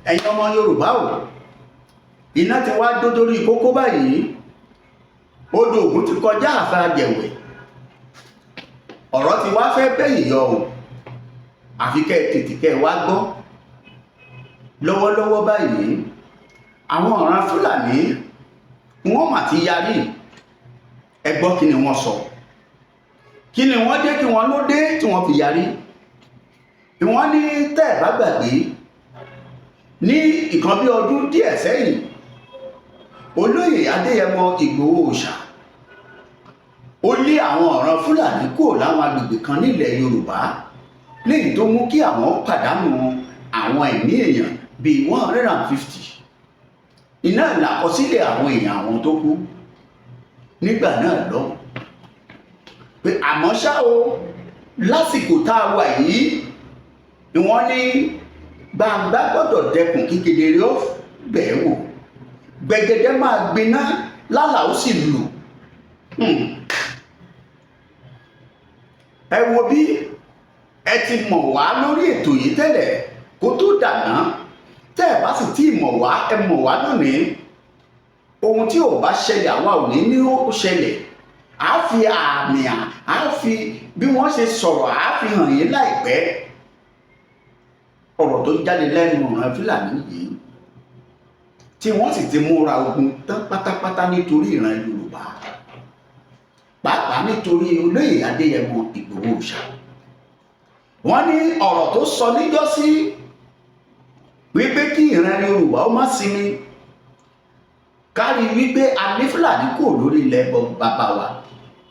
Ẹ̀yin ọmọ Yorùbá o, iná ti wá dó dórí kókó báyìí. Odò Ògùn ti kọjá àfàjẹ̀wẹ̀, ọ̀rọ̀ ti wá fẹ́ bẹ́yìn yọ o. Àfi kẹ́ ẹ tètè kẹ́ ẹ wá gbọ́. Lọ́wọ́lọ́wọ́ báyìí, àwọn ọ̀ràn Fúlàní wọ́n mà ti yarí. Ẹ gbọ́, kí ni wọ́n sọ? Kí ni wọ́n dé? Kí wọ́n ló dé tí wọ́n fi yarí? Wọ́n ní tẹ́ ẹ̀ bá gbàgbé, ní ìkan bí ọdún díẹ̀ sẹ́yìn, Olóyè Adéyẹmọ Ìgbòho Òòṣà ó lé àwọn ọ̀ràn Fúlàní kúrò láwọn agbègbè kan nílẹ̀ Yorùbá, léyìí tó mú kí àwọn pàdánù àwọn ẹ̀mí èèyàn bíi 150. Iná ìlàkọsílẹ̀ àwọn èèyàn àwọn tó kú nígbà náà lọ́hùn pé, àmọ́ ṣá o, lásìkò tá a wà yìí ni wọ́n ní gbangba gbọ́dọ̀ dẹkùn kí kedere ó bẹ̀ẹ́ wò, gbẹ̀gẹ̀dẹ̀ máa gbiná lálàá ó sì lù. Ẹ wo bí ẹ ti mọ̀ wá lórí ètò yìí tẹ́lẹ̀ kó tó dàná. Tẹ́ ẹ bá sì tí ì mọ̀ wá, ẹ mọ̀ wá lónìí. Ohun tí ò bá ṣẹlẹ̀, àwa ò ní ní ó ṣẹlẹ̀. À á fi àmì, à á fi bí wọ́n ṣe sọ̀rọ̀, à á fi hàn yín láìpẹ́. Ọ̀rọ̀ tó jáde lẹ́nu ìran Fúlàní yìí, tí wọ́n sì ti múra ogun tán pátápátá nítorí ìran Yorùbá, pàápàá nítorí Olóyè Adéyẹmọ Ìgbòho Òòṣà, wọ́n ní ọ̀rọ̀ tó sọ níjọ́sí wípé kí ìran Yorùbá ó má sinmi, kárí wípé a ní Fúlàní kò lórí ilẹ̀ bàbá wa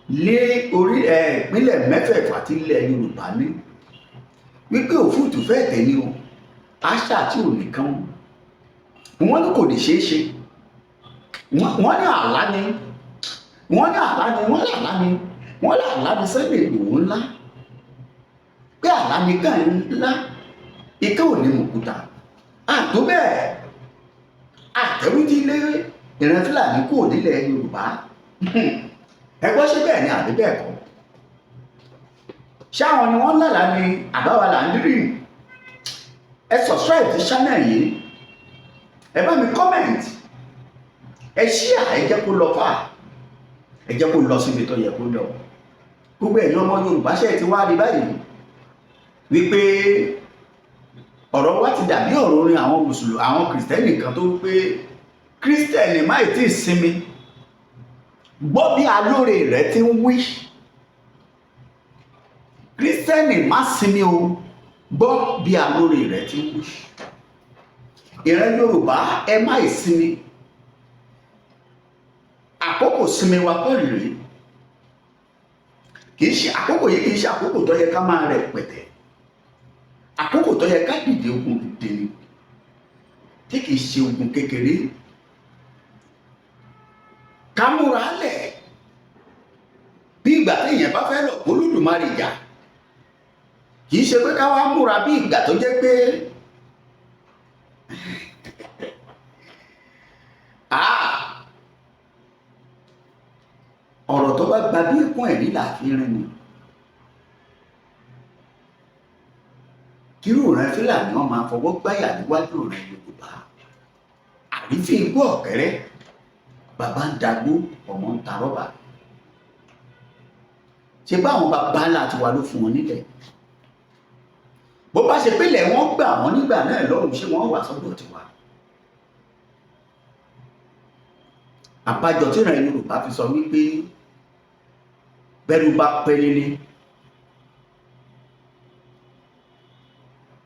lé orí ẹ ìpínlẹ̀ mẹ́fẹ̀ẹ̀fà tí ilẹ̀ Yorùbá ní, wípé òfúùtù fẹ́ẹ̀ tẹ̀ ní o, àṣà tí ò nìkan wọ́n ní kò lè ṣeé ṣe. Wọ́n ní àlá ni, wọ́n ní àlá ni, wọ́n ní àlá ni, wọ́n ní àlá ni Sunday Igboho ńlá, pé àlá ni kàn ńlá ikẹ́ ò ní mọ̀kúta àtó bẹ́ẹ̀ àtẹ̀wítí lé ìran Fúlàní kúrò nílẹ̀ Yorùbá. Ẹ gbọ́, ṣé bẹ́ẹ̀ ni àbí bẹ́ẹ̀ kọ́? Ṣáwọn ni wọ́n lálàá ni àbáwá là ń dream? Ẹ subscribe sí channel yìí, ẹ bá mi comment, ẹ share, ẹ jẹ́ kó lọ fà, ẹ jẹ́ kó lọ síbi tó yẹ kó lọ. Gbogbo ẹ̀yin ọmọ Yorùbá, ṣe ti wá rí báyìí wípé ọ̀rọ̀ wa ti dàbí ọ̀rọ̀ orin àwọn Mùsùlùmí, àwọn Kìrìsìtẹ́nì kan tó wípé, "Kírísítẹ̀nì má ì tí ì sinmi, gbọ́ bí alóore rẹ̀ ti ń wí. Kírísítẹ́nì má sinmi o, gbọ́ bí alóore rẹ̀ ti ń wí." Ìran Yorùbá, ẹ má ì sinmi. Àkókò sinmi wa kọ́ rèé. Kì í ṣe àkókò yìí, kì í ṣe àkókò tó yẹ ká máa rẹ̀ pẹ̀tẹ̀. Àkókò tó yẹ ká dìde ogun dìde ni, tí kì í ṣe ogun kékeré. Ká múra lẹ̀ bí ìgbà téèyàn bá fẹ́ lọ Olódùmarè jà. Kì í ṣe pé ká wá múra bí ìgbà tó jẹ́ pé ọ̀rọ̀ tó bá gba bí ẹkún ẹ̀rí là fi rìn ni. Kírú rẹ Fúlàní wọn máa fọwọ́ gbáyà níwájú rẹ Yorùbá, àrífín igbó ọ̀kẹ́rẹ́, bàbá ń dagbó, ọmọ ń ta rọ́bà. Ṣe báwọn bàbá ńlá tiwa ló fún wọn nílẹ̀? Bó bá ṣe pélé wọn gbà wọn nígbà náà lọ́rùn, ṣé wọ́n wà sọ́dọ̀ tiwa? Àbájọ tí ìran Yorùbá fi sọ wípé bẹ́rù bá pẹ́ nílé,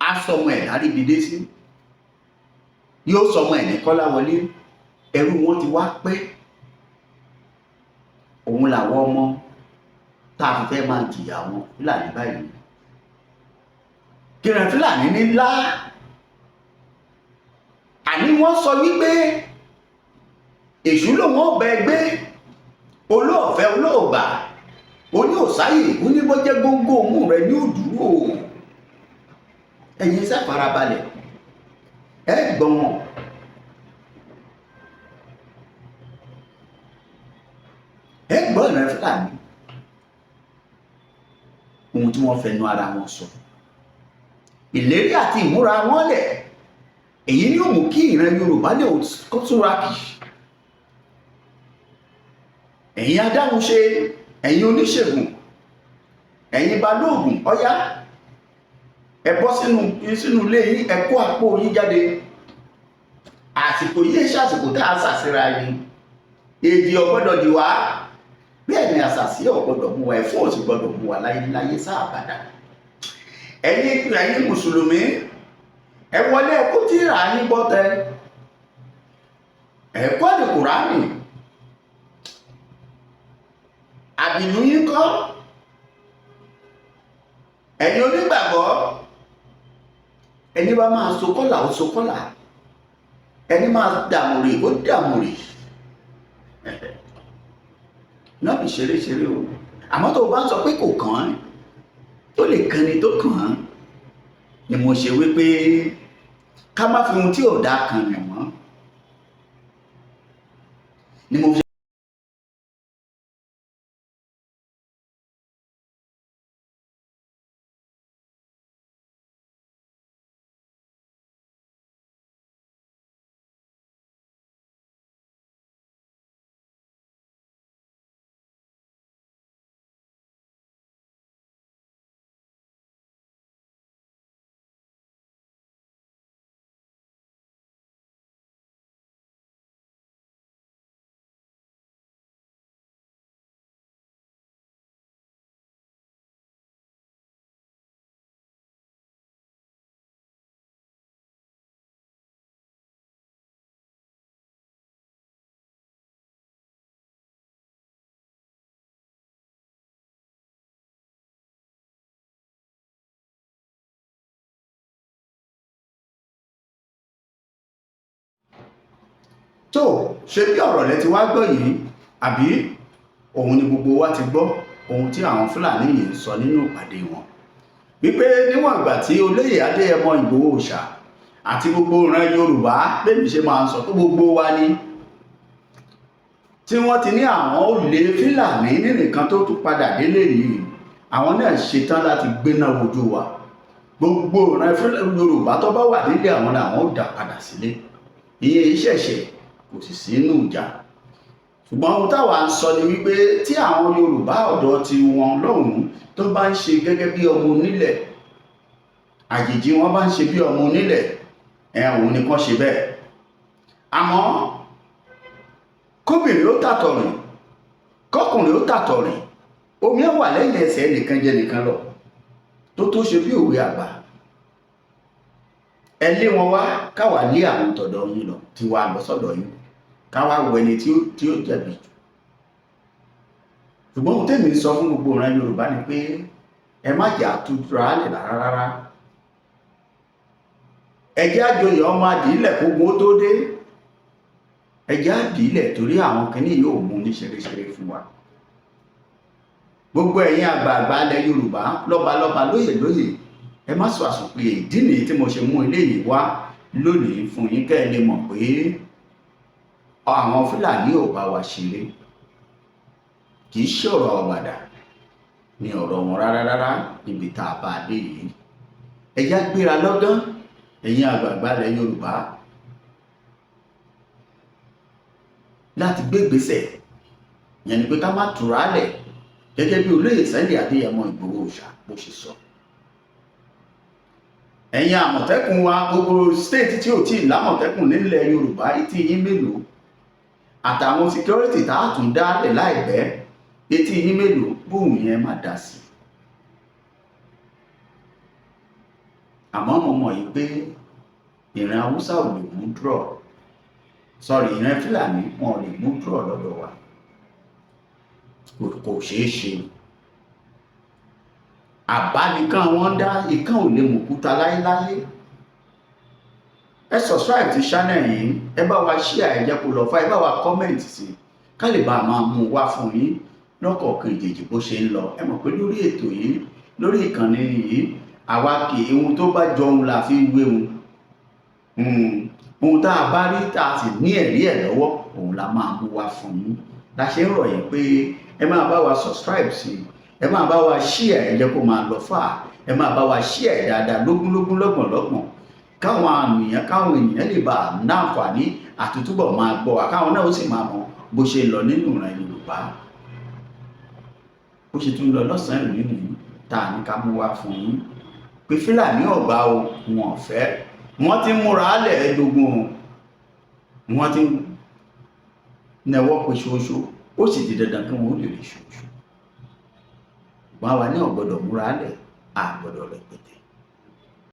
á sọmọ ẹ̀ láríbi dé sí, yóò sọmọ ẹ̀ ní Kọ́láwọlé. Ẹrú wọn ti wá pẹ́, òun làwọn ọmọ tá a fi fẹ́ máa jìyà wọn Fúlàní báyìí. Kìrìn Fúlàní ní ńlá, àní wọ́n sọ wípé èṣù lòun ọbẹ̀ gbé olóòfẹ́ olóògbà oní òsáyè oníbọ́jẹ́ góńgó mú rẹ ní òdúró. Ẹ̀yin sá farabalẹ̀, ẹ gbọ́n wọn. Ẹ gbọ́ ìran Fúlàní, ohun tí wọ́n fẹnu ara wọn sọ, ìlérí àti ìmúra wọn lẹ̀. Èyí ni ó mú kí ìran Yorùbá lè kó túra kì. Ẹ̀yin adáhunṣe, ẹ̀yin oníṣègùn, ẹ̀yin balóògùn, ọ̀yá, ẹ bọ́ sínú ilé yín, ẹ kó àpò yín jáde. Àsìkò yìí ṣàsìkò tá a ṣàṣìra yín. Èdè ọgbọ́dọ̀ dì wá, bẹ́ẹ̀ ni àṣàṣì ọ̀gbọ́dọ̀ mú wa, ẹ̀fọ́ òsì gbọ́dọ̀ mú wa láyé sáà bàdà. Ẹ̀yin mùsùlùmí, ẹ wọlé, ẹ kó tírà yín bọ́tẹ, ẹ kọ́ ní Kùránì àbìlú yín kọ́. Ẹ̀yin onígbàgbọ́, ẹni bá máa so kọ́là, ó so kọ́là. Ẹni máa dàmùrè, ó dàmùrè. Náà fi ṣeré ṣeré o. Àmọ́ tó o bá ń sọ pé kò kàn án, tó lè kàn ni tó kàn án ni mo ṣe wípé ká má fi ohun tí ò dáa kàn yàn mọ́ ni mo fi. Tó ṣe bí ọ̀rọ̀ lẹ ti wá gbọ́ yìí, àbí? Òun ni gbogbo wa ti gbọ́ ohun tí àwọn Fúlàní yìí ń sọ nínú ìpàdé wọn, wípé níwọ̀n ìgbà tí olóyè Adéyẹmọ Ìgbòho Òòṣà àti gbogbo ìran Yorùbá, bẹ́ẹ̀ ṣe máa ń sọ pé gbogbo wa ni, tí wọ́n ti ní àwọn ò lé Fúlàní nìkan tó tún padà délé yìí, àwọn náà ṣetán láti gbéná wojú wa. Gbogbo ìran Yorùbá tó bá wà nílé àwọn làwọn ò dá padà sílé. Ìyẹn ìṣẹ̀ṣẹ̀ kò sì sínú ìjà. Ṣùgbọ́n ohun táwa ń sọ ni wípé tí àwọn Yorùbá ọ̀dọ́ ti wọn lọ́hùn-ún tó bá ń ṣe gẹ́gẹ́ bí ọmọ onílẹ̀, àjèjì wọn bá ń ṣe bí ọmọ onílẹ̀ ẹ̀, òun ni kàn ṣe bẹ́ẹ̀. Àmọ́ kóbìnrin ó tàtọ̀ rìn, kọkùnrin ó tàtọ̀ rìn, omi ẹ̀ wà lẹ́yìn ẹsẹ̀ nìkan jẹ nìkan lọ tó tó ṣe bí òwe àgbà. Ẹ lé wọn wá, káwa lé àwọn tọ̀dọ̀ yín lọ, tí wàá lọ sọ́dọ̀ yín, káwá wọ ẹni tí ó jẹ̀bi jù. Ṣùgbọ́n ohun tèmi sọ fún gbogbo ìran Yorùbá ni pé ẹ má jẹ́ àtúntúra lè rárá rárá. Ẹ jẹ́ àjọyọ̀ ọmọ àdìílẹ̀ kógun ó tó dé. Ẹ jẹ́ àdìílẹ̀, torí àwọn kìíní yóò mú ní ṣeréṣeré fún wa. Gbogbo ẹ̀yin àgbààgbà ilẹ̀ Yorùbá, lọ́balọ́ba, lóyè lóyè, ẹ má sọ àsùnpìyè. Ìdí nìyí tí mo ṣe mú eléyìí wá lónìí fún yín, kẹ́ ẹ lè mọ̀ pé àwọn Fúlàní ò bá wa ṣeré. Kì í ṣọ̀rọ̀ àwàdà ní ọ̀rọ̀ wọn rárá rárá níbi tá a bá a dé yìí. Ẹ já gbéra lọ́gán, ẹ̀yin àgbààgbà ilẹ̀ Yorùbá, láti gbé ìgbésẹ̀ yẹn ni pé ká má tura lẹ̀, gẹ́gẹ́ bí olóyè Sunday Adéyẹmọ Ìgbòho Òòṣà bó ṣe sọ. Ẹ̀yin àmọ̀tẹ́kùn wa, gbogbo state tí ò tí ì lámọ̀tẹ́kùn nílẹ̀ Yorùbá, etí yín mélòó? Àtàwọn security tá a tún dálẹ̀ láìpẹ́, etí yín mélòó? Bóun yẹn má dá sí. Àmọ́ mo mọ̀ yìí pé ìran Haúsá ò lè mú draw, sorry, ìran Fúlàní wọn ò lè mú draw lọ́dọ̀ wa. Kò ṣeé ṣe. Àbá nìkan wọn dá, ìkan ò lè mọ̀kúta láéláé. Ẹ subscribe ti channel yìí, ẹ bá wa share, ẹ jẹ́ kó lọ fà, ẹ bá wa comment sí, ká lè bá a máa mú wá fún yín lọ́kọ̀ọ̀kan ìjèjì bó ṣe ń lọ. Ẹ mọ̀ pé lórí ètò yìí, lórí ìkànnì yìí, àwa kì í ohun tó bá jọ ohun la fi ń wéhun. Ohun tá a bá rí, tá a sì ní ẹ̀rí ẹ̀ lọ́wọ́, òun la máa mú wá fún yín. La ṣe ń rọ̀ yín pé ẹ máa bá wa subscribe sí i, ẹ máa bá wa share, ẹ jẹ́ kó máa lọ fà, ẹ máa bá wa share dáadáa lógúnlógún, lọ́gbọ̀nlọ́gbọ̀n. Káwọn ènìyàn lè bá a náǹfààní àti túbọ̀ máa gbọ́ wa, káwọn náà ó sì máa mọ bó ṣe lọ nínú ìran Yorùbá, bó ṣe tún lọ lọ́sàn-án ìlú nìyí tá a ní ká mú wá fún yín pé Fúlàní ọ̀gbà o, wọn ò fẹ́. Wọ́n ti ń múra lẹ̀ gbogbo, wọ́n ti ń nẹwọ́ pé ṣoṣo, ó sì di dandan kí wọ́n ó lè rí ṣoṣo. Wọn wà ní ọ̀gbọ́dọ̀ múra lẹ̀, àgbọ́dọ̀ rẹpẹtẹ.